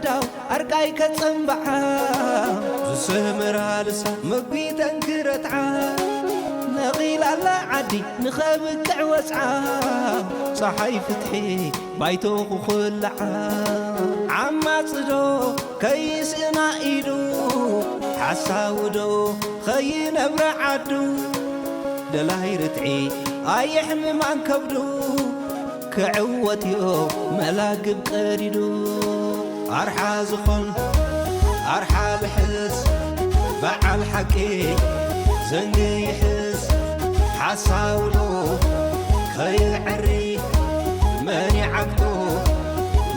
ዳው ኣርቃይ ከጸምብዓ ዝስምራ ልሳ መጒተን ክረትዓ ነቒላላ ዓዲ ንኸብቅዕ ወጽዓ ጸሓይ ፍትሒ ባይቶ ክኹልዓ ዓማጽዶ ከይስእና ኢሉ ሓሳውዶ ኸይነብረ ዓዱ ደላይ ርትዒ ኣየሕምማን ከብዱ ክዕወት እዮ መላግብ ቀዲዱ ኣርሓ ዝኾን ኣርሓ ልሕስ በዓል ሓቂ ዘንጊ ይሕስ ሓሳውዶ ከይዕሪ መን ይዓግቶ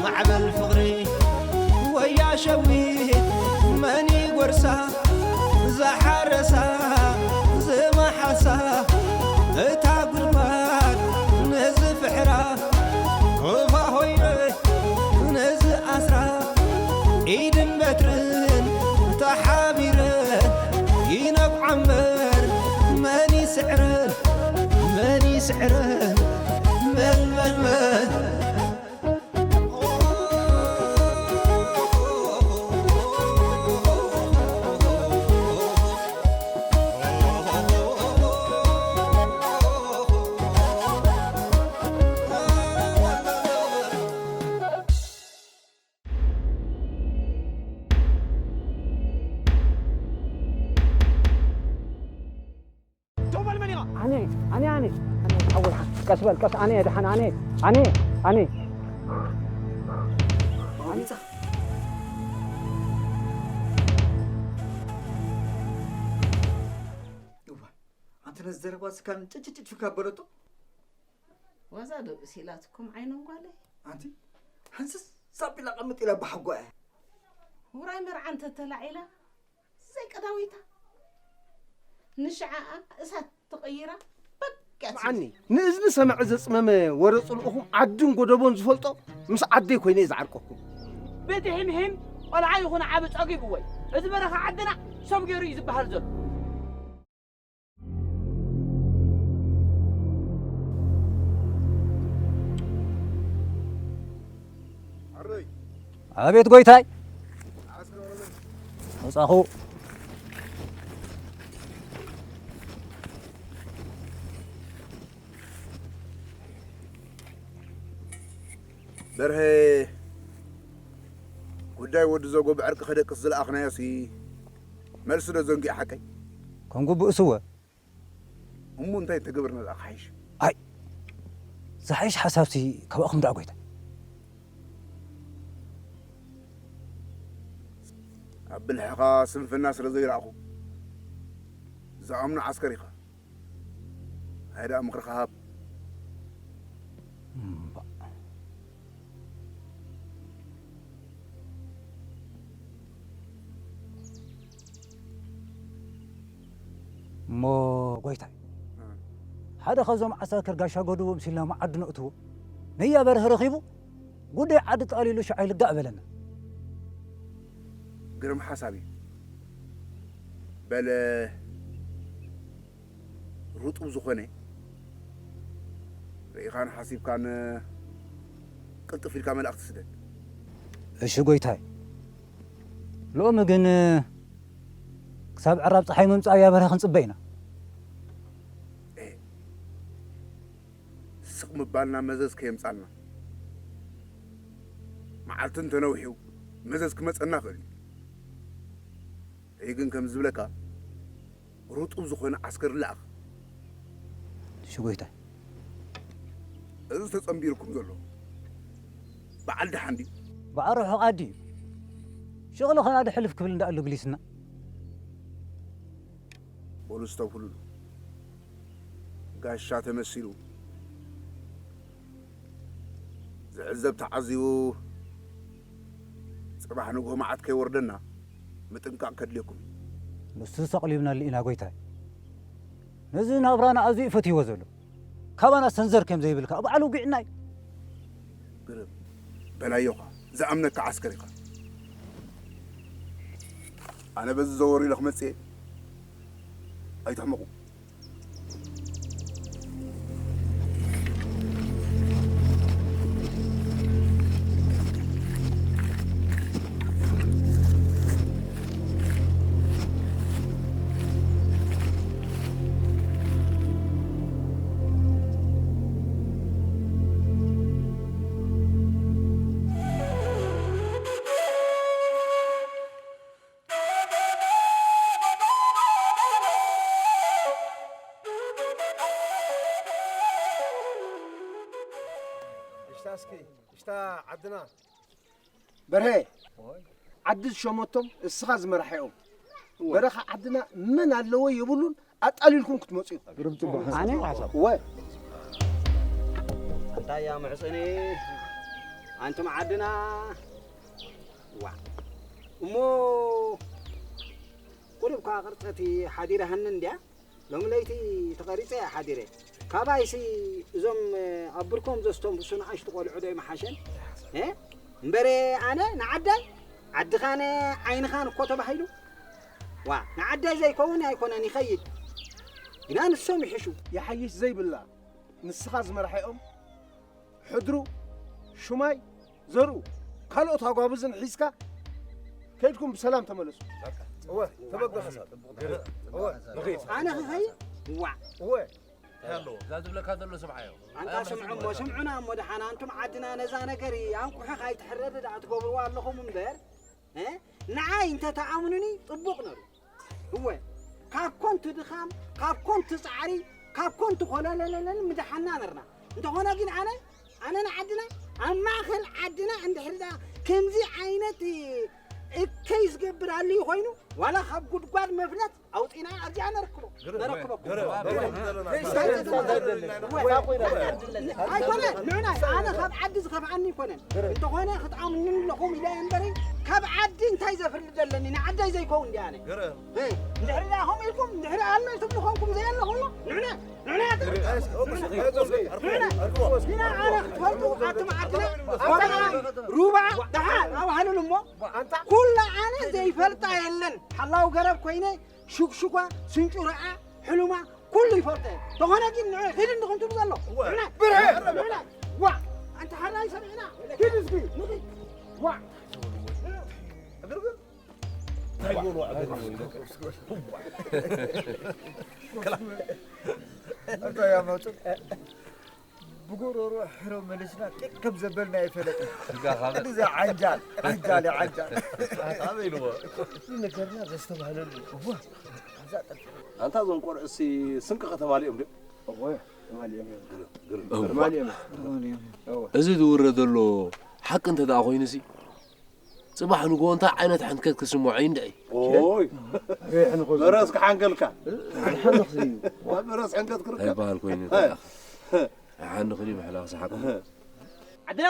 ማዕበል ፍቕሪ ወያ ሸዊት መን ይጎርሳ ዝሓረሳ ዝመሓሳ እታ ጉድጓድ ንዝፍሕራ ክፋ ሆይነ ንዝኣስራ ኢድን በትርን ተሓቢረን ይነብዓ እምበር መን ይስዕረን መን ይስዕረን መን መን መን ደው በል መን ኢኻ? ኣነ ኣነ ኣነ ኣነ ሓወይ ሓ- ቀስ በል ቀስ ኣነ ድሓን ኣነ ኣነ ኣነ ኣነ እዋ ኣንተ ነዚ ዘረባ ስካን ጭጭጭጭ ፍካ በለቶ ዋዛ ዶ ሲላትኩም ዓይኖም ጓለይ ኣንቲ ሃንስስ ሳቢላ ቀምጥ ኢላ ባሕጓ እያ ውራይ መርዓ እንተተላዒላ ዘይቀዳዊታ ንሽዓኣ እሳት ተቐይራ በቃ መዓኒ ንእዝኒ ሰማዒ ዘጽመመ ወረ ጽልእኹም ዓድን ጎደቦን ዝፈልጦ ምስ ዓደይ ኮይነ እየ ዝዓርቀኩም። ብድሕምሕም ቆልዓ ይኹን ዓቢ ጸጊብዎ እዩ። እዚ በረኻ ዓድና ሰብ ገይሩ እዩ ዝበሃል ዘሎ። ኣቤት ጎይታይ። መጻኹ። በርሀ ጉዳይ ወዲ ዘጎ ብዕርቂ ክደቅስ ዝለኣኽናዮሲ መልሲ ዶ ዘንጊዑ ሓቀይ? ከም ግቡእስ እወ። እሞ እንታይ እንተገበርና ደኣ ክሓይሽ? ኣይ ዝሓይሽ ሓሳብሲ ካባእኹም ደኣ ጎይታ። ኣብ ብልሕኻ ስንፍና ስለ ዘይረኣኹ ዝኣምኖ ዓስከር ኢኻ። ኣይ ደኣ ምኽርኻ ሃብ። እሞ ጎይታይ ሓደ ካብዞም ዓሳክር ጋሻ ጎድቦ ምሲልና መዓዲ ነእትዎ ነያ በርሀ ረኺቡ ጉዳይ ዓዲ ጠቕሊሉ ሽዓ ይልጋእ በለና። ግርም ሓሳብ እዩ። በለ ርጡብ ዝኾነ ርኢኻን ሓሲብካን ቅልጥፍ ኢልካ መልእኽቲ ስደድ። እሺ ጎይታይ። ሎሚ ግን ክሳብ ዕራብ ፀሓይ ምምፃእ እያ በርሀ ክንፅበ ኢና። ስቕ ምባልና መዘዝ ከየምጻልና። መዓልቲ እንተነዊሑ መዘዝ ክመጸና ይኽእል እዩ። እይ ግን ከም ዝብለካ ርጡብ ዝኾነ ዓስከር ልኣኽ። እሺ ጎይታይ። እዚ ተጸንቢርኩም ዘሎ በዓል ደሓን ድዩ? በዓል ርሑቕ ዓዲ እዩ። ሽቕሊ ኸና ድሕልፍ ክብል እንዳኣሉ ግሊስና። በሉ ስተብህሉሉ። ጋሻ ተመሲሉ ዝዕዘብ ተዓዚቡ ጽባሕ ንግሆ መዓት ከይወርደና ምጥንቃቕ ከድልየኩም እዩ። ንሱ ሰቕሊብናሉ ኢና ጎይታይ። ነዚ ናብራና ኣዝዩ እዩ ፈትይዎ ዘሎ። ካባና ሰንዘር ከም ዘይብልካ ባዕሉ ውጊዕና እዩ። ግርም በላዮኻ ዝኣምነካ ዓስከር ኢኻ። ኣነ በዚ ዘወር ኢለ ክመጽእ እየ። ኣይትሕመቑ። ዓድና በርሀ፣ ዓዲ ዝሸመቶም እስኻ ዝመራሕኦም። በረኻ ዓድና መን ኣለዎ የብሉን፣ ኣጣሊልኩም ክትመጹ ኢኹም። ግርም ጽቡቕ ሓሳብ። ኣነ ሓሳብ። እወ። ኣንታ እያ ምዕጽኒ፣ ኣንቱም ዓድና። ዋ። እሞ ቁሩብ ከኣ ቅርጸቲ ሓዲራሃኒ እንድያ። ሎሚ ለይቲ ተቐሪጸ እየ ሓዲረ። ካባይሲ እዞም ኣብ ብርኮም ዘስተንፍሱ ንኣሽቱ ቆልዑ ዶ ይመሓሸን? እ? እምበረ ኣነ ንዓዳይ ዓድኻን ዓይንኻን እኮ ተባሂሉ። ዋ፣ ንዓዳይ ዘይከውን ኣይኮነን ይኸይድ። ግና ንሶም ይሕሹ። ይሓይሽ ዘይብላ ንስኻ ዝመራሕኦም ሕድሩ፣ ሹማይ፣ ዘርኡ፣ ካልኦት ኣጓብዝን ሒዝካ ከይድኩም ብሰላም ተመለሱ። እወ፣ ተበገሱ። እወ፣ ንኺድ። ኣነ ክኸይድ? ዋዕ። እወ። እንታይ ኣለዎ? እዛ ዝብለካ ዘሎ ስምዓዮ። ኣንታ ስምዑ እሞ፣ ስምዑና እሞ ደሓን፣ ኣንቱም ዓድና ነዛ ነገር ኣንቁሑ ካይትሕረድ ደኣ ትገብርዋ ኣለኹም እምበር፣ እ? ንዓይ እንተ ተኣምኑኒ ጽቡቕ ነሩ። እወ፣ ካብ ኮንቱ ድኻም፣ ካብ ኮንቱ ጻዕሪ፣ ካብ ኮንቱ ኮለለለለል ምደሓና ነርና። እንተኾነ ግን ኣነ፣ ኣነ ንዓድና፣ ኣብ ማእከል ዓድና እንድሕር ደኣ ከምዚ ዓይነት እከይ ዝገብር ኣልዩ ኮይኑ፣ ዋላ ካብ ጉድጓድ መፍለጥ ኣውጺና ኣብዚኣ ነርክቦ፣ ግርም፣ ነረክበኩም። ግርም፣ ግርም። ኣይኮነ፣ ንዑና፣ ኣነ ካብ ዓዲ ዝኸፍኣኒ ኣይኮነን። እንተኾነ ክትኣምኑኒ ኣለኹም ኢለ እየ እምበሪ፣ ካብ ዓዲ እንታይ ዘፍሊ ዘለኒ፣ ንዓደይ ዘይከውን እንዲ ኣነ። ግርም። እ፣ እንድሕሪ ደኣ ከምኡ ኢልኩም፣ እንድሕሪ ኣልመ ትብሉ ኮንኩም ዘየለኹሞ፣ ንዑና፣ ንዑና፣ ንዑና። ግና ኣነ ክትፈልጡ ኣቱም ዓድና፣ ቆልዓ፣ ሩባ፣ ደሓን፣ ኣውሃሉሉ እሞ፣ ኩላ ኣነ ዘይፈልጣ የለን። ሓላው ገረብ ኮይነ፣ ሹክሹኳ፣ ስንጩረኣ፣ ሕሉማ፣ ኩሉ ይፈልጦ እየ። ተኾነ ግን ንዑ ኺድ እንዲኹም ትብሉ ዘሎ። እወ። ንዑና፣ ብርሀ! ንዑና፣ ዋ! ኣንታ ሓራይ ሰሚዕና፣ ኪድ እስኪ፣ ንኺድ። ዋ! ዕግርግር? እንታይ ይበሉ ዕግርግር? እንታይ ያመጡ? ብጎሮሮ ሕሮ መሊስና ጢቕ ከም ዘበልና ኣይፈለጥና። ስጋ ካልእ። እዚ ዓንጃል፣ ዓንጃል፣ ዓንጃል። ኣበይ ኢልዎ? እዚ ነገርና ዘስተባህለሉ። እዋ፣ ኣብዛ ጠልጠል። ኣንታ እዞም ቆልዑ እሲ ስንቂ ከተማሊኦም ድዮም? እወ፣ ተማሊኦም እዮም። ግርም፣ ግርም። ተማሊኦም እዮም። ተማሊኦም እዮም። እወ። እዚ ዝውረ ዘሎ ሓቂ እንተ ደኣ ኮይኑሲ፣ ጽባሕ ንግሆ እንታይ ዓይነት ሕንከት ክስምዖ እዩ እንድዒ? ኦይ። ኣበይ ሕንኮ በረስ ክሓንከልካ። ሓንኮ እዩ። በረስ ሕንከት ክርከብ። ኣይበሃል ኮይኑ እ። ተለኣኸ። ሓንኽ ድዩ ምሕላኽ ሰሓቕ? ዓድና!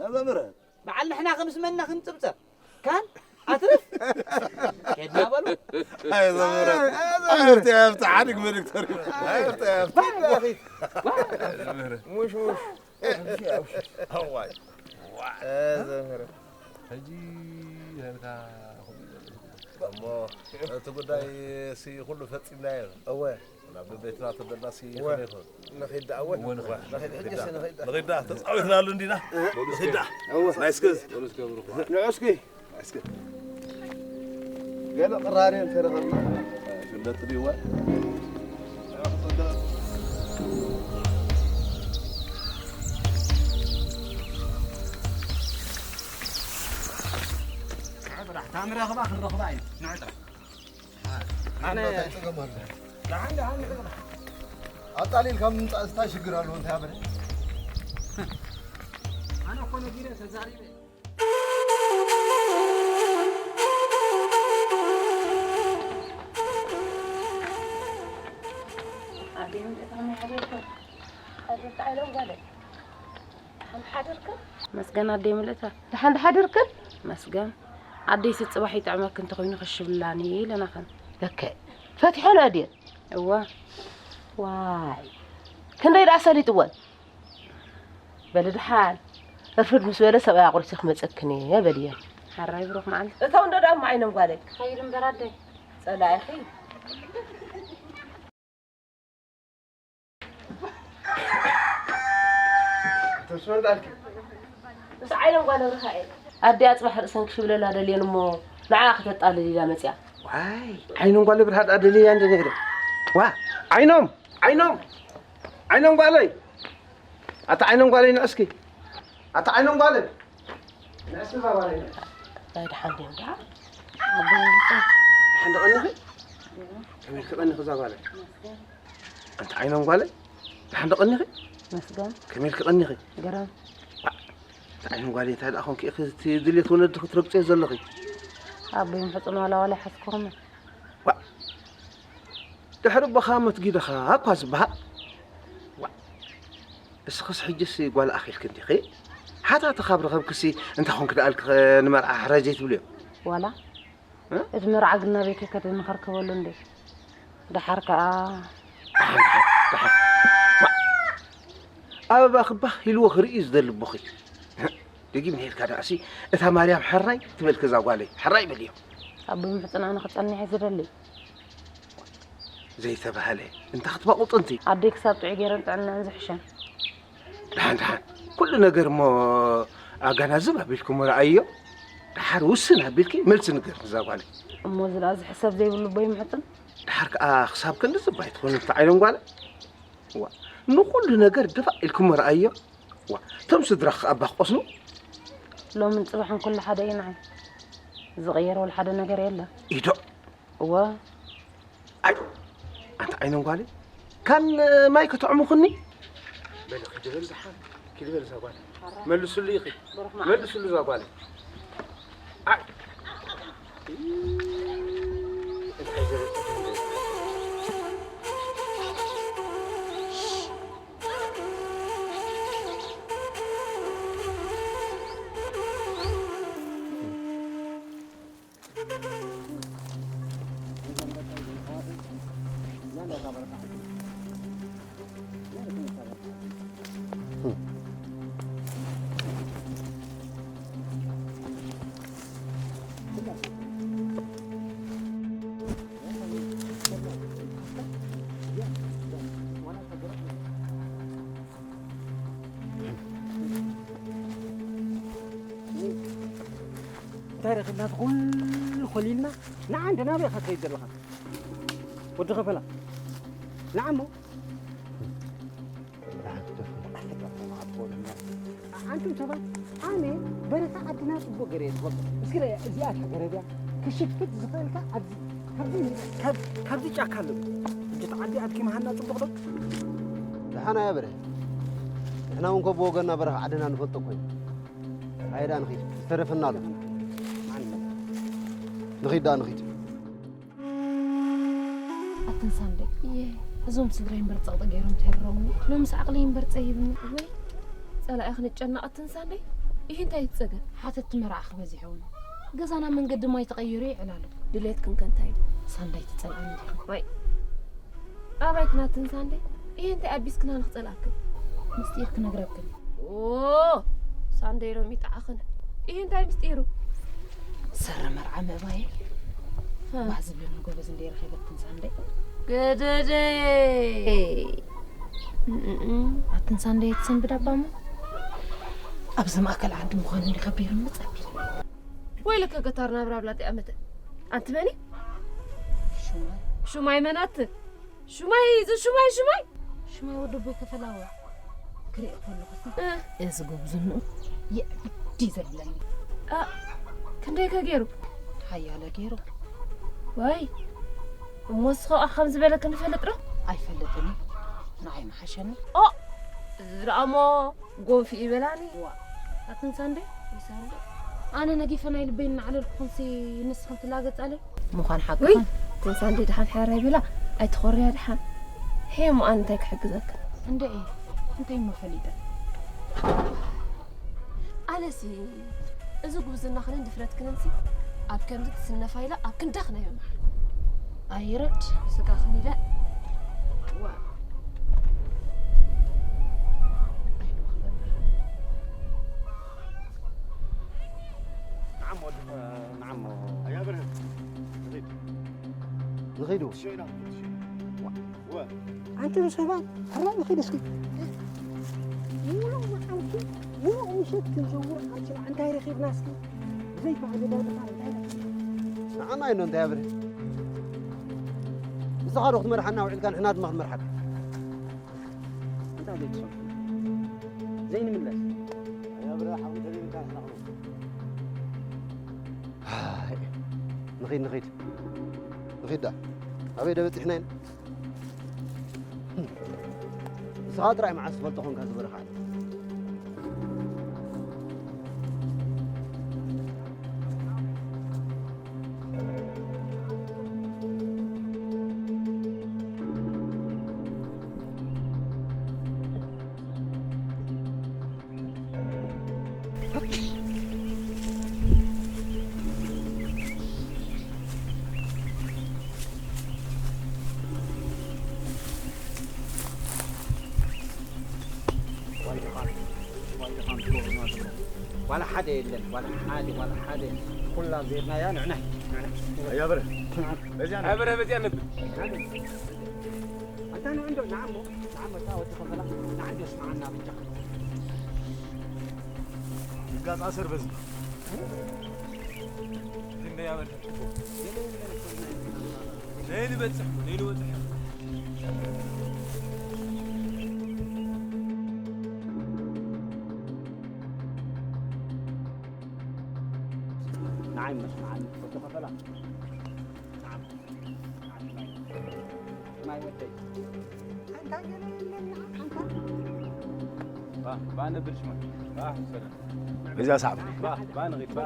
ኣበ ምረት። በዓል ንሕና ከም ስመና ክንጽብጸብ። ካን ኣትርፍ። ኬድና በሉ። ኣይ ዘመረ። ኣይ ዘመረ። ኣይ ዘመረ። ሓዲግ መልእክት ተሪፉ። ኣይ ዘመረ። ሙሽ ሙሽ። ኣዋይ። ዋ። ኣይ ዘመረ። ሕጂ ሄርካ እሞ እቲ ጉዳይ ሲ ኩሉ ፈጺምናዮ። እወ። ናብ ቤትና ተበላሲ እወ። ይኹን ይኹን። ንኺድ ደኣ እወ። እወ፣ ንኺድ። ንኺድ፣ ሕጂ ሲ ንኺድ። ንኺድ ደኣ፣ ተጻዊትናሉ እንዲና። ንኺድ ደኣ። እወ። ናይ እስከ ንዑ እስኪ። እስከ። ገለ ቅራኔ እንተረኸብና። ፍለጥ ድዩ እወ? ንዑ ጥራሕ፣ ታምረኽባ ክንረኽባ እዩ። ንዑ ጥራሕ። ኣነ ደሓን፣ ደሓን፣ ደሓን። ኣጣሊልካ ምምጻእ እንታይ ሽግር ኣለዎ? እንታይ ኣበለ? ኣነ እኮ ነጊረ ተዛሪበ። ኣዴ፣ እንታይ ሓደርካ? ሓደርካ ኢሎም ጓለይ። ደሓን ሓደርክን? መስገን ኣደይ ምልእታ። ደሓን ሓደርክን? መስገን። ኣደይሲ ጽባሕ ይጥዕመኪ እንተኾይኑ ከሽብላኒ ኢለናኸን። ለከ ፈቲሖ ኣድየን? እወ። ዋይ። ክንደይ ደኣ ሰሊጥወን? በሊ ደሓን። እርፍድ ምስ በለ ሰብኣይ ኣቑሪሰ ክመጸክን እየ በልየን። ሓራይ ብሩኽ መዓልቲ። እቶም ዶ ደኣ እሞ ዓይኖም ጓለይ? ክኸይድ እምበር ኣደይ። ጸላኢኺ። ተስፋ እንዳልክ። ምስ ዓይኖም ጓለ ብርሃ እየ። ኣዲኣ ጽባሕ ርእሰን ክሽብለላ ደልየን እሞ ንዓ ክተጣልል ኢላ መጽያ። ዋይ፣ ዓይኖም ጓለ ብርሃ ደኣ ደልያ እንደ ነግረ። ዋ፣ ዓይኖም፣ ዓይኖም፣ ዓይኖም ጓለይ። ኣታ ዓይኖም ጓለይ ንዕስኪ። ኣታ ዓይኖም ጓለይ። ንዕስኪ እዛ ጓለይ። ናይ ደሓን ድዮም ደኣ? ኣቦይ ደሓን ዶ ቀኒኺ? ከመይ ኢልኪ ቀኒኺ እዛ ጓለይ? ኣንታ ዓይኖም ጓለይ፣ ደሓን ዶ ቀኒኺ? መስገን። ከመይ ኢልኪ ቀኒኺ? ገረም። ዓይኒ ጓለይ እንታይ ደኣ ኾንኪ ኢኺ እቲ ድሌት ወለዲ ክትረግፅዮ ዘለኺ? ኣቦይ ምሕፁን ዋላ ዋላ ይሓዝኩኹም። ዋ፣ ድሕሪ ኣቦኻ መስጊድኻ እኳ ዝበሃል። ዋ፣ እስኽስ ሕጅስ ጓል ኣኺልኪ እንዲኺ? ሓታቲ ካብ ረኸብክሲ እንታይ ኾንኪ ደኣ ኢልኪ ንመርዓ ሕራይ ዘይትብልዮ? ዋላ እ? እቲ መርዓ ግን ናበይ ከይከደ ንኸርከበሉ እንዴ? ደሓር ከኣ ደሓን፣ ደሓን፣ ደሓን። ዋ፣ ኣበባ ክባህ ኢልዎ ክርኢ ዝደሊ ኣቦኺ። ደጊም ሄድካ ደኣሲ እታ ማርያም ሕራይ ትበልኪ እዛ ጓለይ፣ ሕራይ በልዮ። ኣቦይ ምሕፅን ኣነ ክፀንሕ እየ ዝደሊ። ዘይተባህለ እንታ ክትባቑ ጥንቲ። ኣደይ ክሳብ ጥዑይ ገይረን ጥዕናን ዝሕሸን። ደሓን፣ ደሓን። ኩሉ ነገር እሞ ኣገናዝብ ኣቢልኩም ረኣይዮ። ደሓር ውስን ኣቢልኪ መልሲ ንገር እዛ ጓለይ። እሞ እዚ ደኣ ዝሕሰብ ዘይብሉ ኣቦይ ምሕፅን? ደሓር ከኣ ክሳብ ክንዲ ዝባይ ትኾኑ እንታይ ዓይነት ጓል? ዋ፣ ንኹሉ ነገር ድፋዕ ኢልኩም ረኣዮ። ዋ፣ እቶም ስድራኺ ከኣ እባ ክቆስኑ። ሎምን ጽባሕን ኩሉ ሓደ እዩ ንዓይ። ዝቕየር ወላ ሓደ ነገር የለን። ኢዶ። እወ። ኣይ፣ ኣንታ ዓይነን ጓለይ፣ ካን ማይ ከተዕሙኽኒ? በሊ፣ ኪዲ በል ዝሓን፣ ኪዲ በል እዛ ጓለይ። መልሱሉ ኢኺ። መልሱሉ እዛ ጓለይ። ኣይ። እንታይ ዘረጥፍ እንደ እንታይ ረኺብና እቲ ኩሉ ኮሊልና ንዓ እንደ ናበይ ኢኻ ትኸይድ ዘለኻ? ወዲ ኸፈላ። ንዓ እሞ። ኣንቱም ሰባት ኣነ በረኻ ዓድና ጽቡቕ ገይረ እየ ዝፈልጦ። እስኪ ርኣያ እዚኣ እታ ገረብ እያ። ክሽፍት ዝኽእልካ ኣብዚ ካብዚ ካብ ካብዚ ጫካ ኣሎ። ሕጂ እቲ ዓዲ ኣድኪ መሃና ጽቡቕ ዶ? ደሓን ኣያ በርሀ። ንሕና እውን እኮ ብወገንና በረኻ ዓድና ንፈልጦ እኮ ኢና። ኣየ ደኣ ንኺድ ዝተረፈና ኣሎ። ንኺድ ደኣ ንኺድ። ኣትን ሳንደይ እየ። እዞም ስድራይ እምበር ጸቕጢ ገይሮም ተረውኒ። ሎምስ ዓቕለይ እምበር ጸይብኒ። ወይ ጸላኢ ክንጨነቕ ኣትን ሳንደይ። ይህ እንታይ ትጸገም? ሓተትቲ መርዓ ክበዚሐውኒ። ገዛና መንገዲ ማይ ተቐይሩ ይዕላሉ። ድሌትክን ከ እንታይ እዩ? ሳንዳይ ትጸልኣኒ ዲኻ? ወይ ኣባይክን ኣትን ሳንደይ። ይህ እንታይ ኣቢስክና ንኽጸልኣክን? ምስጢር ክነግረክን። ኦ፣ ሳንደይ ሎሚ ይጥዓኽን። ይህ እንታይ ምስጢሩ? ሰሪ መርዓ ምእባየ። ሀ። ባህ ዝብለኒ ጎበዝ እንደ ረኺበክን ሳንደይ። ገደደይ። እም፣ እም፣ እም። ኣትን ሳንደይ ትሰንብድ ኣባሞ? ኣብዚ ማእከል ዓዲ ምዃኑ እንዲ ከቢሩ ምጸቢል። ወይለከ ገታር ናብራ ብላጢ ኣመተ። ኣንቲ መን? ሹማይ። ሹማይ መን ኣትን? ሹማይ፣ እዚ ሹማይ፣ ሹማይ? ሹማይ ወዲ ኣቦይ ከፈላወ ክርኢ ከለኹ እ። እዚ ጉብዝንኡ የዕብዲ ዘብለኒ። እ፣ ክንደይ ከ ገይሩ? ሓያለ ገይሩ። ወይ፣ እሞ ንስኻ ከኣ ከም ዝበለክን ይፈልጥ ዶ? ኣይፈልጥን እዩ። ንዓይ ምሓሸኒ። ኦ፣ እዚ ደኣ እሞ ጎንፊ ይበላኒ። ዋ፣ ኣትን ሳንደይ? ይሳንዶ? ኣነ ነጊፈ ናይ ልበይ እናዕለልኩ ክንሲ ንስኽን ትላገጻለይ? ምዃን ሓቅኻ። ውይ፣ ኣትን ሳንደይ ደሓን ሕራይ በላ፣ ኣይትኾርያ ደሓን። ሄሞ ኣነ እንታይ ክሕግዘክን? እንድዒ፣ እንታይ እሞ ፈሊጠ? ኣነሲ፣ እዚ ጉብዝናኽንን ድፍረትክንንሲ፣ ኣብ ከምዚ ትስነፋ ኢለ ኣብ ክንዳኽን ኣይምመሓልኩ። ኣይረድ። ስጋኽን ኢለ። ዋ። ንዓም ወዲ፣ ንዓም። ኣያ ብርሃን። ንኺድ። ንኺዱ። ሽዕላ። ዋ። ኣንቱም ሰባት፣ ሕራይ ንኺድ እስኪ። ሙሉእ መዓልቲ፣ ሙሉእ ምሸት ክንዘውር ኣብ ጽባሕ እንታይ ረኺብና እስኪ? ብዘይ ባህሊ ደርብኻ እንታይ ረኺብና? ንዓና ኢኖ እንታይ ኣብሪ? ንስኻ ዶ ክትመርሓና ውዒልካ ንሕና ድማ ክንመርሓካ? እንታይ ዘይትሰምዑ? ዘይንምለስ? ኣይ ኣብሪ፣ ሓው ተሪርካ ንሕና ክንወስድ። ኣይ፣ ንኺድ፣ ንኺድ። ንኺድ ዳ። ኣበይ ዶ በጺሕና ኢና? ንስኻ ጥራይ መዓስ ትፈልጦ ኾንካ ዝበረኻ? ዋላ ሓደ የለን፣ ዋላ ሓደ፣ ዋላ ሓደ። ኩላ ዜርናያ ንዕና፣ ንዕና። ኣያ በረ። በዚያ ነው። ኣበረ በዚያ ነብር። ኣታ ንዕንዶ፣ ንዓሞ፣ ንዓሞ፣ እታ ወዲ ከፈላ፣ ንዓንዶ ስምዓና ብቻ። ይጋጻ ሰር በዚ። ግን ያበረ። ነይ ንበጽሕ፣ ነይ ንበጽሕ። ንዓይ መስምዓኒ፣ ወዲ ከፈላ። ንዓም፣ ንዓም፣ ንዓም። ማይ ወደይ። ኣንታ ገለ የለን፣ ንዓም፣ ኣንታ። ባ፣ ባ ነብር ሽማ። ባ፣ ሰላም። በዚያ ሰዓት። ባ፣ ባ ንኺድ፣ ባ።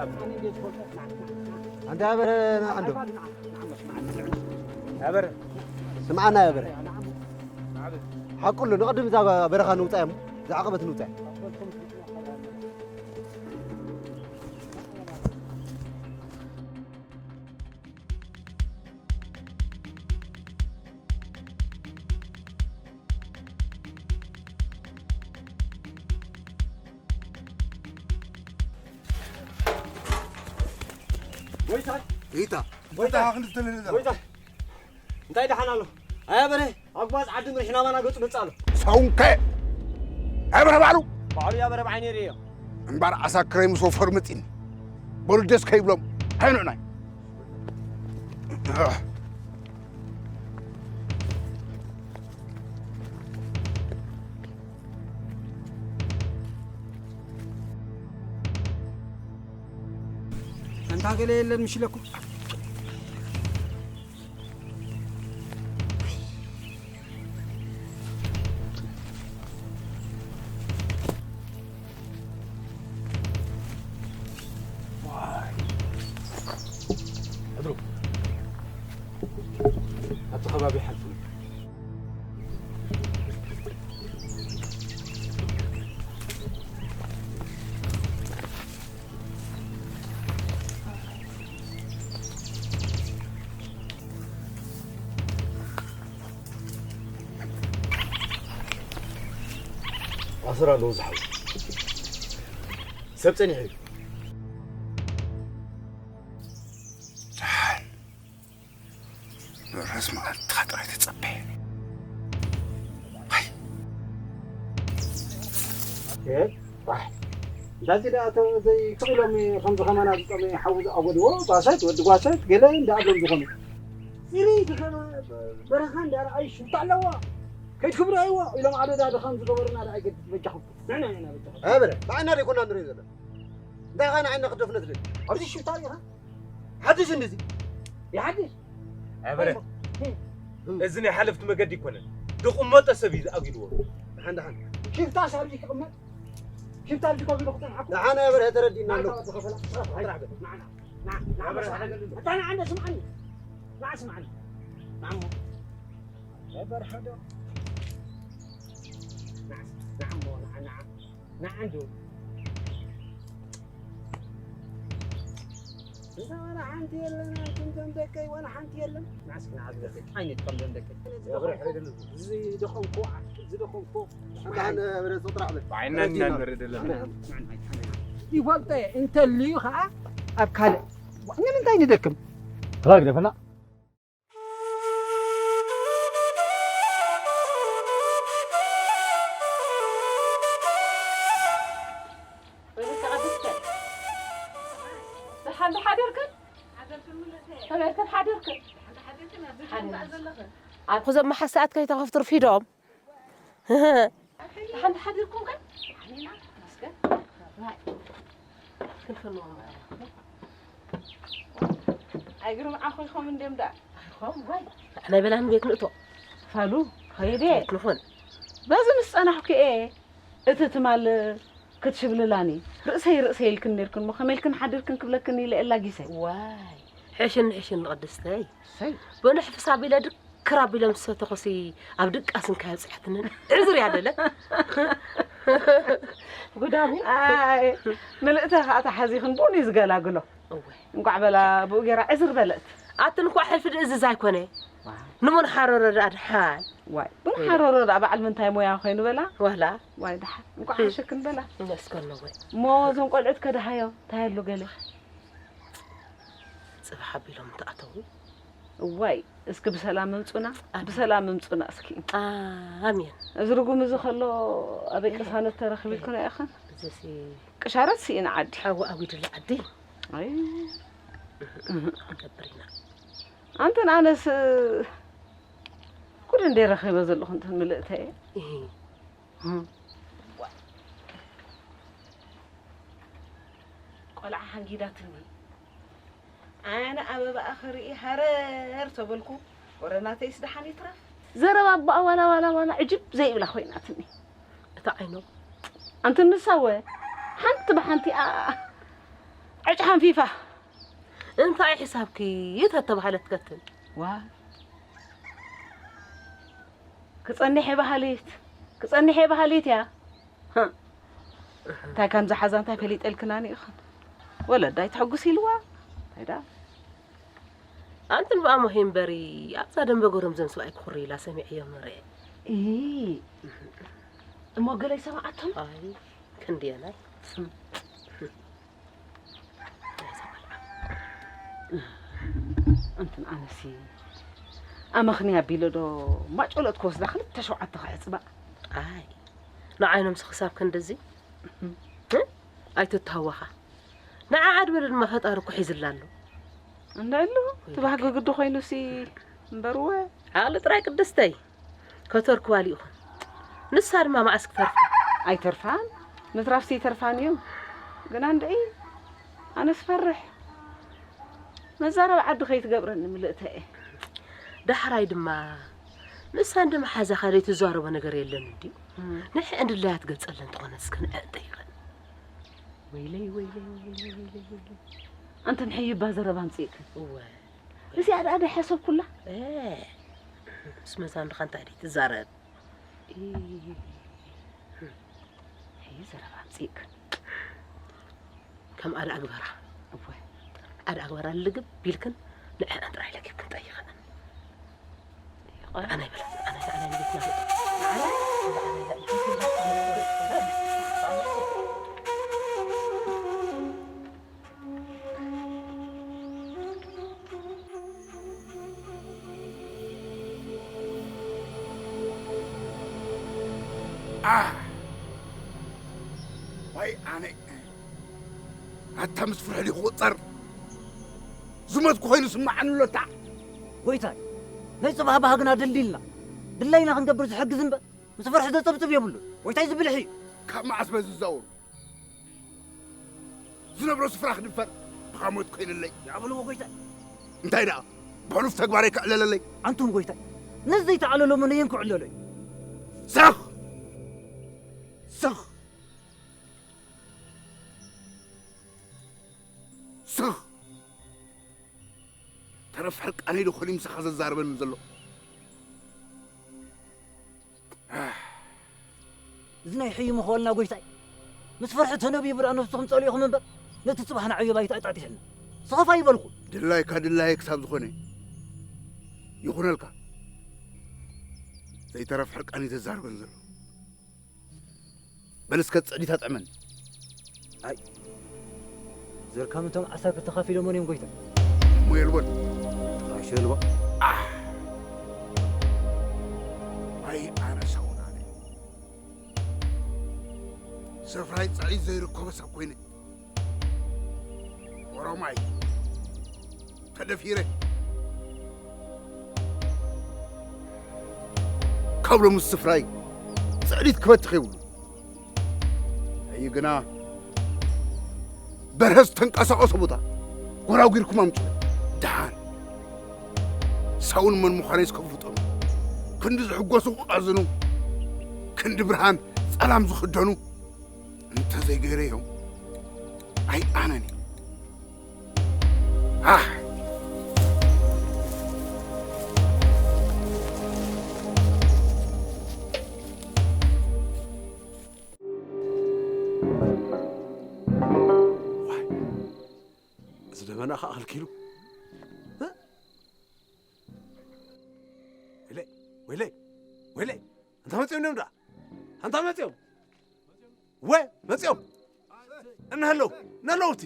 ኣንታ በረ፣ ንዓ እንዶ። ኣበረ። ስምዓና ኣያ በረ። ሓቁ ኣሎ፣ ንቕድም እዛ በረኻ ንውጻ እሞ፣ እዛ ዓቐበት ንውጻ እያ። ጎይታ። ጎይታ። ጎይታ። ጎይታ። እንታይ ደሓን ኣሎ? ኣያ በረ፣ ኣጉባዝ ዓዲ ምርሒ ናባና ገጹ መጽእ ኣሎ። ሰውንከ? ኣያ በረ ባዕሉ? ባዕሉ ኣያ በረ ብዓይነ ርእዮ። እምባር ዓሳክረይ ምስ ወፈሩ መጺኒ። በሉ ደስ ከይብሎም። ኣይንዕናይ። ኣንታ ገለ የለን ምሽ ኢለኩም። ዋይ። ኣድሩ። ኣብቲ ከባቢ ሓልፉ። ኣሰር ኣለዎ ዝሓው። ሰብ ጸኒሑ እዩ። ደሓን። ደረስ መዓልትኻ ጥራይ ተጸበየ። ኣይ። እ፣ ዋይ። እንዳዚ ደኣ ተ-፣ ዘይ-፣ ስቕ ኢሎም ከምዚ ከማና ዝጠመየ ሓዊ ዝኣጎድዎ፣ ጓሶት፣ ወዲ ጓሶት፣ ገለ እንዳኣሎም ዝኾኑ። ጽርይቲ ከመ-፣ በረኻ እንዳረኣዩ ሽታ ኣለዋ። ከይትክብሩ ኣይዎ ኢሎም ኣደዳ ድኻም ዝገበሩና ደኣ ኣይገድድ በጃኹም። ንዕና ኢና በጃኹም። ኣበረ፣ ብዓይና ደይኮና ንሪኦ ዘለና። እንታይ ኸኣ ንዓይና ክደፍነ ትደሊ? ኣብዚ ሽታ ሪኢኻ? ሓድሽ እንድዚ። ይሓድሽ? ኣበረ፣ እም። እዚ ናይ ሓለፍቲ መገዲ ኣይኮነን። ዝቕመጦ ሰብ እዩ ዝኣጒድዎ። ደሓን፣ ደሓን። ሽፍታ ሳብ እዚ ክቕመጥ? ሽፍታ ኣብዚ ኮፍ ኢሉ ክጸንሓኩም? ደሓን ኣበረ፣ ተረዲእና ኣሎ። ናዕታ ወዲ ከፈላ። ጥራሕ በል። ጥራሕ በል። ንዓ፣ ንዓ፣ ንዓ፣ ኣበረ፣ ንዓ። ሓደ ገሉ። ኣታ ንዓ እንደ ስምዓኒ። ንዓ ስምዓኒ። ንዓ እሞ። ኣበረ፣ ሓደ። ንዓ፣ ንዓ እሞ፣ ንዓ፣ ንዓ። ንዓ እንዶ። እንተ ዋላ ሓንቲ የለን፣ ኣንቱም ቶም ደቀይ ዋላ ሓንቲ የለን። ንዓ እስኪ ንዓ ዝገርም ዓይነት ከም ቶም ደቀይ። ዝደኸምኩ፣ ዝደኸምኩ፣ ዝደኸምኩ። ኣንታ ኣነ በረ ጽጥራሕ በል። ብዓይና ኢና ንርኢ ዘለና። ይፈልጦ እየ፣ እንተልዩ ኸዓ ኣብ ካልእ። ንምንታይ ንደክም? ራግ ደፈና። ደሓን ሓደርክን? ከመይ ሓደርክን? ኣብ ክዘም መሓሰኣት ከይተኸፍቱ ርፊዶም። ደሓን ሓዲርኩም ከ? ኣሜና፣ ተመስገን። ናይ። ክንፍንዎም። ኣይግርም ዓኹ ይኸውን እንድዮም ደኣ። ኣይኾም፣ ዋይ። ንሕና ይበላን ቤት ንእቶ። ፋሉ፣ ኸይደ። ቤት ንኹን። በዚ ምስ ጸናሕኩ እየ፣ እቲ ትማል ክትሽብልላኒ። ርእሰይ፣ ርእሰይ ኢልክን ነርክን እሞ፣ ከመይ ኢልክን ሓዲርክን ክብለክን ኢለ እላ ጊሰ። ዋይ፣ ሕሽን፣ ሕሽን ቅድስተይ። ሰይ። በንሕፍስ ኣቢለ ድክር ኣቢለ ምስ ሰተኹሲ ኣብ ድቃስ እንካይ ኣብጽሐትንን ዕዝር እያ ደለ። ጉዳሚ። ኣይ፣ ምልእተ ኸኣ ተሓዚኽን ብኡን እዩ ዝገላግሎ። እወ። እንቋዕ በላ ብኡ ጌራ ዕዝር በለት። ኣትን እንኳዕ ሕልፊ ድእዝዝ ኣይኮነ። ንመን ሓረረ ደኣ ድሓን? ዋይ፣ ምን ሓረረ ደኣ በዓል ምንታይ ሞያ ኮይኑ በላ? ዋላ? ዋይ፣ ደሓን። እንኳዕ ሓሸክን በላ። ይመስገን ነው ወይ? እሞ እዞም ቆልዑት ከድሃዮ፣ እንታይ ኣሎ ገለ? ጽባሕ ኣቢሎም እንተኣተዉ። እዋይ፣ እስኪ ብሰላም ምምጹና፣ ኣሜን። ብሰላም ምምጹና እስኪ። ኣሜን። እዚ ርጉም እዚ ከሎ ኣበይ ቅሳነት ተረኺቡ ኢልኩና ኢኽን? እዚሲ ቅሻረት ስኢና ዓዲ። ሓዊ ኣዊድላ ዓዲ። ኣይ። ክንገብር ኢና። ኣንተን ኣነስ ጉድ እንደ ረኺበ ዘለኹ እንተን ምልእተየ። እሂ። እም። ቆልዓ ሓንጊዳትኒ። ኣነ ኣበባኣ ክርኢ ሃረር ተበልኩ። ወረ ናተይስ ደሓን ይትረፍ። ዘረባ ኣቦኣ ዋላ ዋላ ዋላ ዕጅብ ዘይብላ ኮይናትኒ። እታ ዓይኖም። ኣንቲ ንሳ ወ ሓንቲ ብሓንቲ ኣ-፣ ዕጭ ሓንፊፋ። እንታይ ሕሳብኪ ተተባህለት ከትን? ዋ። ክጸንሕ እየ በሃሊት፣ ክጸንሕ እየ በሃሊት እያ። ህእ። እንታይ ከም ዝሓዛ እንታይ ፈሊጠልክናኒ ኢኽን? ወለዳ ኣይትሐጉስ ኢልዋ። እንታይ ደኣ? ኣንትን ብኣሞሄ እምበሪ ኣብዛ ደንበ ጎረምዘን ሰብኣይ ክኹሪ ኢላ ሰሚዐዮ መርኤ። ኢ፣ እሞ ገለ ይሰምዓቶም? ኣይ፣ ክንድየናይ። ስም። ናይዛ ቆልዓ። እንትን ኣነሲ ኣመኽንያ ኣቢለ ዶ ማጨሎት ክወስዳ ክልተ ሸውዓተ ክሕጽባ? ኣይ፣ ንዓይኖምሲ ክሳብ ክንድዚ? እህ። እ? ኣይትተሃወኻ። ንዓ ዓድበለ ድማ ፈጣሪ እኮ ሒዝላ ኣሎ። እንዳ ኣሎ፣ ወይ ትባህጊ ግዲ ኮይኑሲ እምበርወ። ዓቕሊ ጥራይ ቅድስተይ። ከተርክባ ልኢኹን። ንሳ ድማ መዓስ ክተርፋ? ኣይተርፋን። ምትራፍሲ ይተርፋን እዩ። ግና እንድዒ፣ ኣነስ ፈርሕ። መዛረብ ዓዲ ከይትገብረኒ ምልእተ እየ። ዳሕራይ ድማ፣ ንሳ እንደ መሓዛኻ ዘይትዛረቦ ነገር የለን እንድዩ። እም። ንሕአ እንድላያ ትገልጸለን እንተኾነ እስከ ንዕአ እንጠይቐን። ወይለይ፣ ወይለይ፣ ወይለይ፣ ወይለይ፣ ወይለይ። ኣንተ ንሕይባ ዘረባ ኣምጽእክን። እወ። እዚኣ ደኣ ዶ ሓሰብኩላ? እ፣ ምስ መዛምድኻ እንታይ ደይ ትዛረብ? እ፣ ሕዩ ዘረባ ኣምጺእክን። ከም ኣደ ኣግበራ። እወ። ኣደ ኣግበራ ልግብ ቢልክን ንዕአን ጥራይ ለጊብክን ጠይቐን። ኣነ ይበላ፣ ኣነ፣ ኣነ ንቤትና ንውጣ። ኣነ፣ ኣነ፣ ኣነ፣ ኣህ! ዋይ ኣነ! ኣታ ምስ ፍርሒ ድዩ ክቑጸር? ዝሞትኩ ኮይኑ ስምዓኒ ኣሎ ኣታ። ጎይታይ፣ ናይ ጽባሕ ባህግና ደልዲልና፣ ድላይና ክንገብር ዝሕግዝ እምበር፣ ምስ ፍርሒ ዘጸብጽብ የብሉን። ጎይታይ፣ እዚ ብልሒ እዩ። ካብ መዓስ በዚ ዝዛወሩ? ዝነብሮ ስፍራ ክድፈር ብኻ ሞት ኮይንለይ። ይኣበልዎ ጎይታይ። እንታይ ደኣ? ብሕሉፍ ተግባረይ ከዕለለለይ? ኣንቱም ጎይታይ፣ ነዚ ዘይተዓለሎ መን እየን ክዕለሎ እዩ? ስኽ! ስኽ! ስኽ! ተረፍ ሕርቃነይ ዶ ኾን ምሳኻ ዘዛርበኒ ዘሎ? እዚ ናይ ሕዩ ምኽወልና ጎይታይ፣ ምስ ፍርሒ ተነቢቡ ደኣ ነብስኹም ጸሊእኹም እምበር፣ ነቲ ጽባሕ ንዓዮ ባይታ ኣጣጢሕና። ስኸፍ ኣይበልኩ። ድላይካ ድላየ ክሳብ ዝኾነ ይኹነልካ። ዘይተረፍ ሕርቃን እዩ ዘዛርበን ዘሎ። በል እስከ ጽዕዲት ኣጥዕመኒ። ኣይ፣ ዘርካም እቶም ዓሰርተ ተኻፊሎሞን እዮም ጎይታ። እሞ የልቦን። ኣሸልባ። ኣህ! ኣይ፣ ኣነ ሰውናነ። ስፍራይ ጽዕዲት ዘይርከቦ ሰብ ኮይነ። ኦሮማይ። ተደፊረ። ካብ ሎሚ ስፍራይ ጽዕዲት ክበትኽ የብሉን። ሕዩ ግና በርሀ ዝተንቀሳቐሶ ቦታ ጎራጒርኩም ኣምጽኡ። ደሓን ሰውን መን ምዃነይ እስከ ፍለጡ። ክንዲ ዝሕጎሱ ክቐዝኑ፣ ክንዲ ብርሃን ጸላም ዝኽደኑ እንተ ዘይገይረዮም ኣይኣነን እዩ። ኣህ! ዋይ! እዚ ደመና ኸኣ ከልኪሉ። እ? ወይለይ፣ ወይለይ፣ ኣንታ መጺኦም እዮም ደኣ። ኣንታ መጺኦም። ወ፣ መጺኦም። እንሀለው፣ እንሀለው እቲ።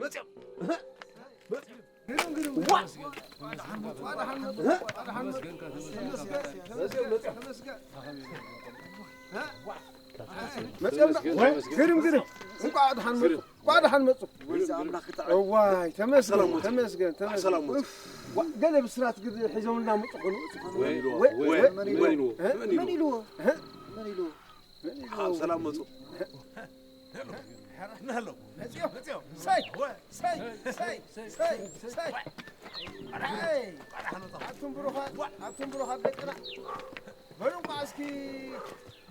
መጺኦም። እህ፣ መጺኦም። ዋ! መጺኦም፣ መጺኦም። መጺኦም። ግርም፣ ግርም። እንቋዕ ደሓን መጹ። እንቋዕ ደሓን መጹ። ወይዚ ኣምላኽ ክጥዕም። እዋይ፣ ተመስገን፣ ሰላም መጹ። ተመስገን፣ ተመስገን። ሰላም መጹ። ኡፍ፣ ዋ፣ ገለ ብስራት ግድ ሒዞምልና መጹ ኾኑ። ወይ፣ ወይ፣ ወይ፣ ወይ፣ መን ኢልዎ? መን ኢልዎ? እ? መን ኢልዎ? እ? መን ኢልዎ? መን ኢልዎ? ኣብ ሰላም መጹ። ሄሎ፣ ሄሎ። መጺኦም፣ መጺኦም። ሰይ፣ ሰይ፣ ሰይ፣ ሰይ፣ ሰይ። ኣይ፣ ኣቱም ብሩኻት፣ ኣቱም ብሩኻት ደቅና። በሉ እንቋዕ እስኪ፣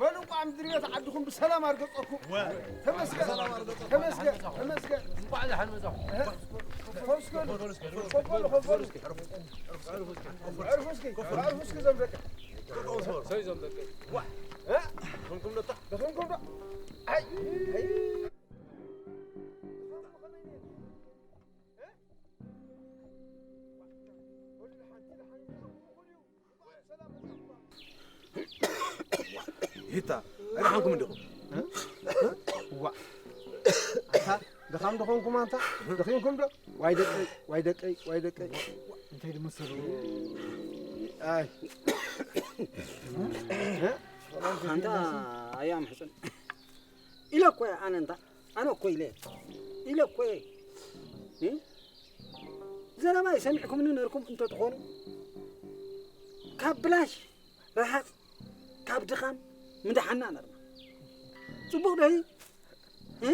በሉ እንቋዕ ምድሪ ቤት ዓድኹም ብሰላም ኣርገጸኩም። ወ። ተመስገን፣ ብሰላም ኣርገጸኩም። ተመስገን፣ ተመስገን። እንቋዕ ደሓን መጻኹም። እህ። ኮፍ እስኪ በሉ፣ ኮፍ በሉ፣ ኮፍ በሉ። ኣዕርፉ እስኪ፣ ኣዕርፉ እስኪ፣ ዘም ደቂ። ሰይ ዘም ደቂ። ዋ። እ? ደኸምኩም ዶ? ደኸምኩም ዶ? ኣይ፣ ኣይ። ሂታ፣ ኣይደሓንኩም እንዲኹም? ዋ። ኣታ፣ ደኻም ደኾንኩም ኣንታ? ደኺምኩም ዶ? ዋይ ደቀይ፣ ዋይ ደቀይ፣ ዋይ ደቀይ። እንታይ ድመሰሉ? ኣይ። ኣንታ ኣያ ምሕጽን። ኢለ እኮ እየ ኣነ እንታ፣ ኣነ እኮ ኢለ እየ። ኢለ እኮ እየ። እ? ዘረባይ ሰሚዕኩምኒ ነርኩም እንተትኾኑ፣ ካብ ብላሽ ረሃጽ፣ ካብ ድኻም ምድሓና ነርና። ጽቡቕ ዶ እዩ? እ?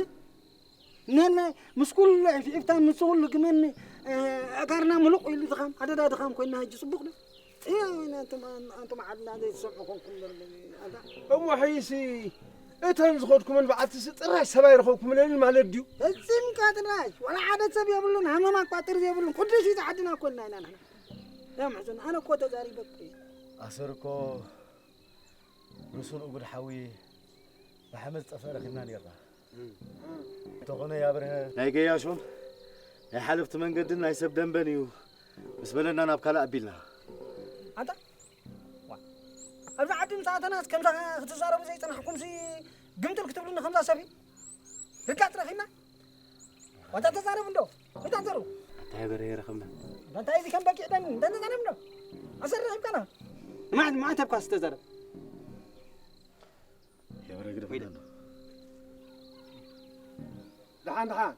ነነ ምስ ኩሉ ዒፍዒፍታ፣ ምስ ኩሉ ግመኒ፣ እ፣ ኣእጋርና ምሉቕ ኢሉ ድኻም፣ ኣደዳ ድኻም ኮይና፣ ሕጂ ጽቡቕ ዶ? እያ፣ ወይና፣ ኣንቱም፣ ኣንቱም ዓድና ዘይትሰምዑ ኮንኩም በር-፣ ኣንታ። እሞ፣ ሕይሲ፣ እተን ዝኸድኩመን በዓልትሲ ጥራይ ሰብ ኣይረኸብኩምለንን ማለት ድዩ? ፈጺምካ ጥራይ፣ ዋላ ሓደ ሰብ የብሉን፣ ሃመማ እኳ ጥርዚ የብሉን፣ ቅዱስ እዩ ዓድና እኮ ኢልና ኢና ንሕና። ያ ምሕዝን፣ ኣነ እኮ ተዛሪበ እኮ እየ። ኣሰር እኮ ርሱን እጉድ ሓዊ ብሓመድ ዝጠፍአ ረኺብና ኔርና። እንተኾነ፣ ያብርሀ ናይ ገያሾን ናይ ሓለፍቲ መንገድን ናይ ሰብ ደንበን እዩ ምስ በለና ናብ ካልእ ኣቢልና። ኣንታ፣ ዋ፣ ኣብዚ ዓዲ ምስ ኣተናስ ከምዛ ክትዛረቡ ዘይጸናሕኩምሲ ግምጥል ክትብሉኒ ከምዛ ሰብ እዩ። ርጋጽ ረኺብና? ዋታ ተዛረቡ እንዶ። እንታይ ተዛረቡ? እንታይ በርሀ ረኸብና? እንታይ እዚ ከም በጊዕ ደም እንታይ ተዛረቡ እንዶ? ኣሰር ረኺብካና? ማዕት፣ ማዕት ኣብካ ዝተዛረብ። የበረ ግደፈና እንዶ። ደሓን፣ ደሓን።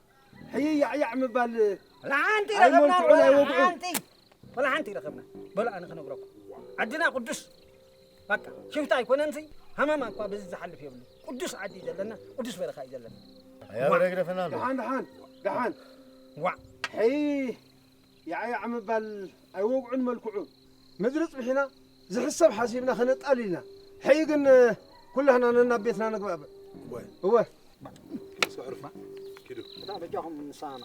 ሕይይ ያዕያዕ ምባል ወላ ሓንቲ ኣይመልክዑን ረኸብና፣ ወላ ኣይወግዑን። ሓንቲ። ወላ ሓንቲ ረኸብና። በሉ ኣነ ክነግረኩም። ዓድና ቅዱስ። በቃ፣ ሽፍታ ኣይኮነንሲ፣ ሃመማ እኳ በዚ ዝሓልፍ የብሉ። ቅዱስ ዓዲ እዩ ዘለና፣ ቅዱስ በረኻ እዩ ዘለና። ኣያ በረ ግደፈና ኣሎ። ደሓን፣ ደሓን፣ ደሓን። ዋዕ። ሕይ፣ ያዕያዕ ምባል ኣይወግዑን መልክዑ። ምድሪ ጽቢሕና፣ ዝሕሰብ ሓሲብና ከነጣል ኢልና። ሕይ ግን፣ ኩላህና ነናብ ቤትና ንግባእ። እወ። እወ። ኪዱ እስከ ዕርፍ። ኪዱ። እታ በጃኹም ንሳና።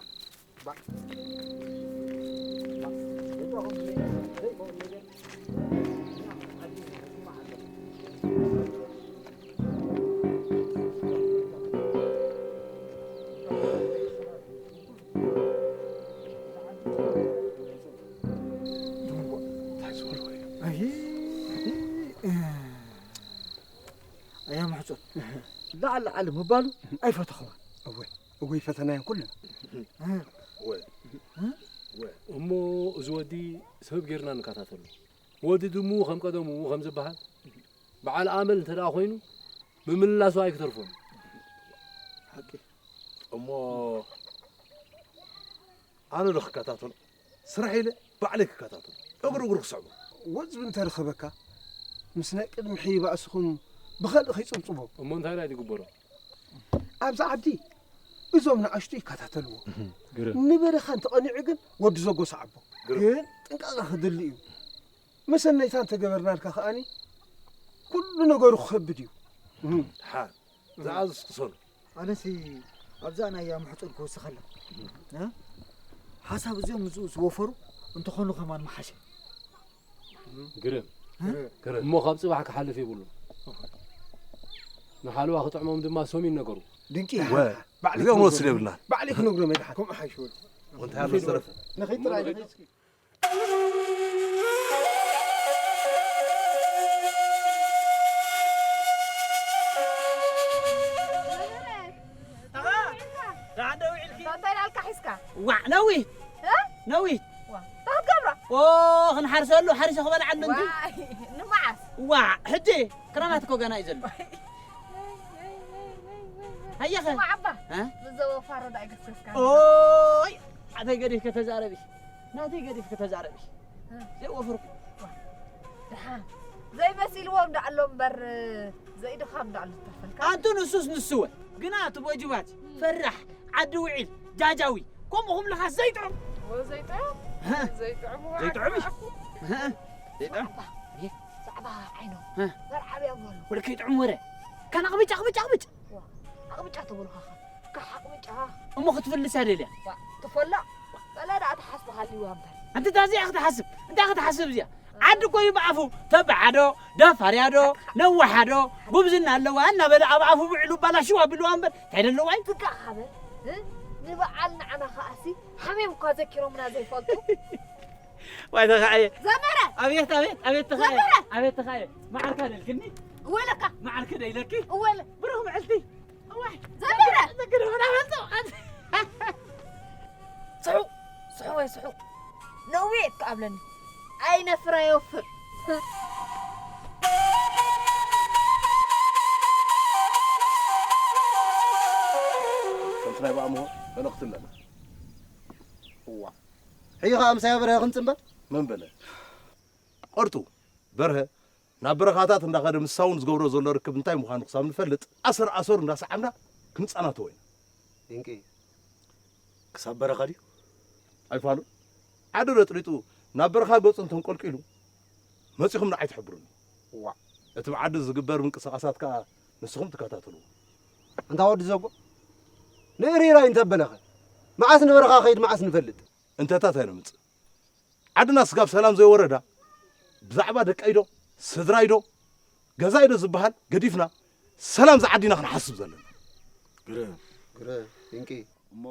ኣያ ማሕጾ ላዕሊ ላዕሊ ምባሉ ኣይፈተኽዋ። እወ፣ እወ፣ ይፈተናየን ኩልና። እወ፣ እወ። እሞ እዚ ወዲ ሰብ ጌርና ንከታተሎ። ወዲ ድሙ ከም ቀደሙ ከም ዝበሃል፣ በዓል ኣመል እንተ ደኣ ኮይኑ፣ ምምላሱ ኣይክተርፎን። ሓቂ። እሞ ኣነ ዶ ክከታተሎ? ስራሕ ኢለ ባዕለይ ክከታተሎ። እግሩ እግሩ ክስዕቦ። ወዝቢ እንተ ረኸበካ፣ ምስ ናይ ቅድሚ ሕይ ባእስኹም ብኸልእ ከይጽብጽቦ። እሞ እንታይ ደኣ ዝግበሮ? ኣብዚ ዓዲ እዞም ንኣሽቱ ይከታተልዎ። ግርም። ንበረኻ እንተቐኒዑ ግን ወዲ ዘጎ ሰዓቦ። ግርም። ግን ጥንቃቐ ክድሊ እዩ። መሰነይታ እንተገበርናልካ ከኣኒ ኩሉ ነገሩ ክኸብድ እዩ። እህ። ደሓን፣ ዝኣዘዝኩ ሰሉ። ኣነሲ ኣብዛ ናይ ኣያ ምሕጹን ክውስኸላ። እ? ሓሳብ እዚኦም ምስኡ ዝወፈሩ እንተኾኑ ከማን ምሓሸ። ግርም። እ? ግርም። እሞ ካብ ጽባሕ ክሓልፍ የብሉን። ንሓለዋ ክጥዕሞም ድማ ሶም ይነገሩ። ድንቂ። ወ-፣ ባዕሊ እዚኦም ክንወስድ የብልናን። ባዕሊ ክነግሮም እየ ደሓን። ከምኡ ሓይሽ ወዲ። እንታይ ኣሎ ዝተረፈ? ንኸይድ ጥራይ፣ ንኸይድ እስኪ። እንታይ ዳልካ ሒዝካ? ዋዕ ነዊት እ? ነዊት ዋ እንታይ ክትገብራ? ኦ ክንሓርሰሉ ሓሪሰ ክበልዓሉ እንዲ ዋይ ንመዓስ? ዋዕ ሕጂ ክረማት እኮ ገና እዩ ዘሎ። ሃየኸ ስማዕ ኣባ እ? ምዘወፋሮ ዳ ኣይገስገስካ ኦይ ናተይ ገዲፍከ ተዛረቢ ናተይ ገዲፍከ ተዛረቢ ዘይወፈርኩ ደሓን ዘይመሲልዎም ዳኣሎ እምበር ዘይድኻም ዳኣሎ ዝተፈልካ ኣንቱ ንሱስ ንስወ ግና እቲ ቦጅባት ፈራሕ ዓዲ ውዒል ጃጃዊ ከምኡ ክብልኻ ዘይጥዑም ዘይጥዑም ዘይጥዑም ዘይጥዑም ዘይጥዑም ዛዕባ ዓይኖ መርዓብያ በሉ ወልከ ይጥዑም ወረ ካን ኣቕብጫ ኣቕብጫ ኣቕብጫ ኣቕብጫ ተበልኳኻ ካሓቕብጫ እሞ ክትፍልስ እያ ደልያ ትፈላ በላ ደኣ ትሓስብ ሃልይዋ እምበር ኣንቲ ታዚኣ ክትሓስብ እንታይ ክትሓስብ እዚኣ ዓዲ እኮ እዩ ብኣፉ ተባዓዶ ደፋርያዶ ነዋሓዶ ጉብዝና ኣለዋ እናበለ ኣብ ኣፉ ብዕሉ ባላሽዋ ብልዋ እምበር እንታይ ደለዋ እዩ ትጋሃበ ንበዓል ንዓና ከኣሲ ሓሜም እኳ ዘኪሮምና ዘይፈልጡ ዋይ ተኻየ ዘመረ ኣብየት ኣብየት ኣብየት ተኻየ ዘመረ ኣብየት ተኻየ መዓርካ ደልክኒ እወለካ መዓርክ ደይለኪ እወለ ብሩኽ መዓልቲ እዋይ ዘመረ ዘግድ ሆና ፈልጦ ስሑ ስሑ ወይ ስሑ ነውየ ትከኣብለኒ ኣይነፍር ኣየውፍር ከምቲ ናይ ብኣምሆ መልእኽቲ ኣለና እዋ ሕጂ ከዓ ምሳይ በርሀ ክንፅምበር መን በለ ቆርጡ በርሀ ናብ በረኻታት እንዳኸደ ምስ ሳውን ዝገብሮ ዘሎ ርክብ እንታይ ምዃኑ ክሳብ ንፈልጥ ኣሰር ኣሰሩ እንዳሰዓብና ክንፃናተዎ ኢና ድንቂ ክሳብ በረኻ ድዩ ኣይፋሉን ዓዲ ረጥሪጡ ናብ በረኻ ገፁ እንተንቆልቂሉ መፂኹም ንዓይ ትሕብሩኒ ዋዕ እቲ ብዓዲ ዝግበር ምንቅስቃሳት ከዓ ንስኹም ትከታተልዎ ኣንታ ወዲ ዘጎ ንእሪራይ እንተበለኸ መዓስ ንበረኻ ኸይድ መዓስ ንፈልጥ እንተታት ኣይነምፅእ ዓድና ስጋብ ሰላም ዘይወረዳ ብዛዕባ ደቀይዶ ስድራይዶ ገዛይዶ ዝበሃል ገዲፍና ሰላም ዝዓዲና ክንሓስብ ዘለና ግረ ግረ ድንቂ እሞ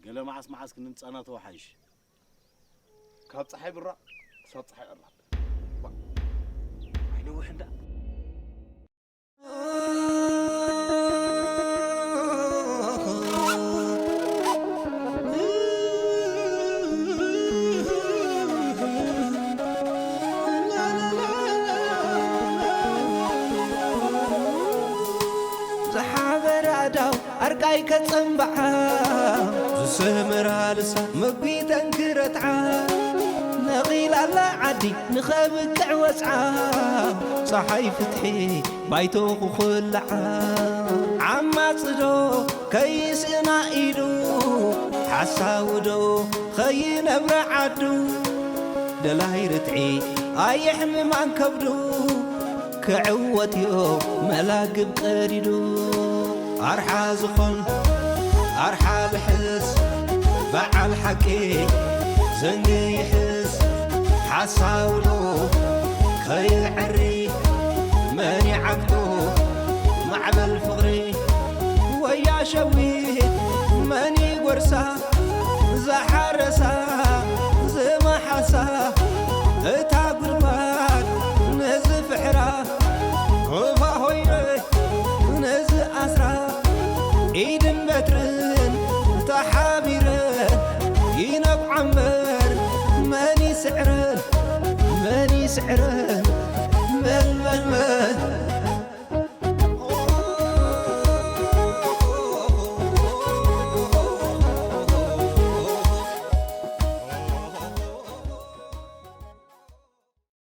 ገለ መዓስ መዓስ ክንምፃና ተወሓይሽ ካብ ፀሓይ ብራቕ ክሳብ ፀሓይ ዕራብ ኣይነውሕ እንዳ ዝሓበራ ዳው ኣርቃይ ከጸንብዓ ዝሰመራ ልሳ መጒተን ክረትዓ ነቒላላ ዓዲ ንኸብቅዕ ወጽዓ ጸሓይ ፍትሒ ባይቶ ክኹልዓ ዓማጽዶ ከይስእና ኢሉ ሓሳውዶ ኸይነብረ ዓዱ ደላይ ርትዒ ኣየሕምማን ከብዱ ክዕወትዮ መላግብ ቀዲዱ ኣርሓ ዝኾን ኣርሓ ልሕስ በዓል ሓቂ ዘንጊ ይሕስ ሓሳውዶ ከይዕሪ መን ይዓግቶ ማዕበል ፍቕሪ ወያ ሸዊት መን ይጎርሳ ዝሓረሳ ዝመሓሳ እታ ጉድጓድ ነዚ ፍሕራ ሆፋ ሆይረ ነዚ ኣስራ ኢድን በትርን ተሓቢረን ይነብዓ እምበር መን ይስዕረን መን ይስዕረን መን መን መን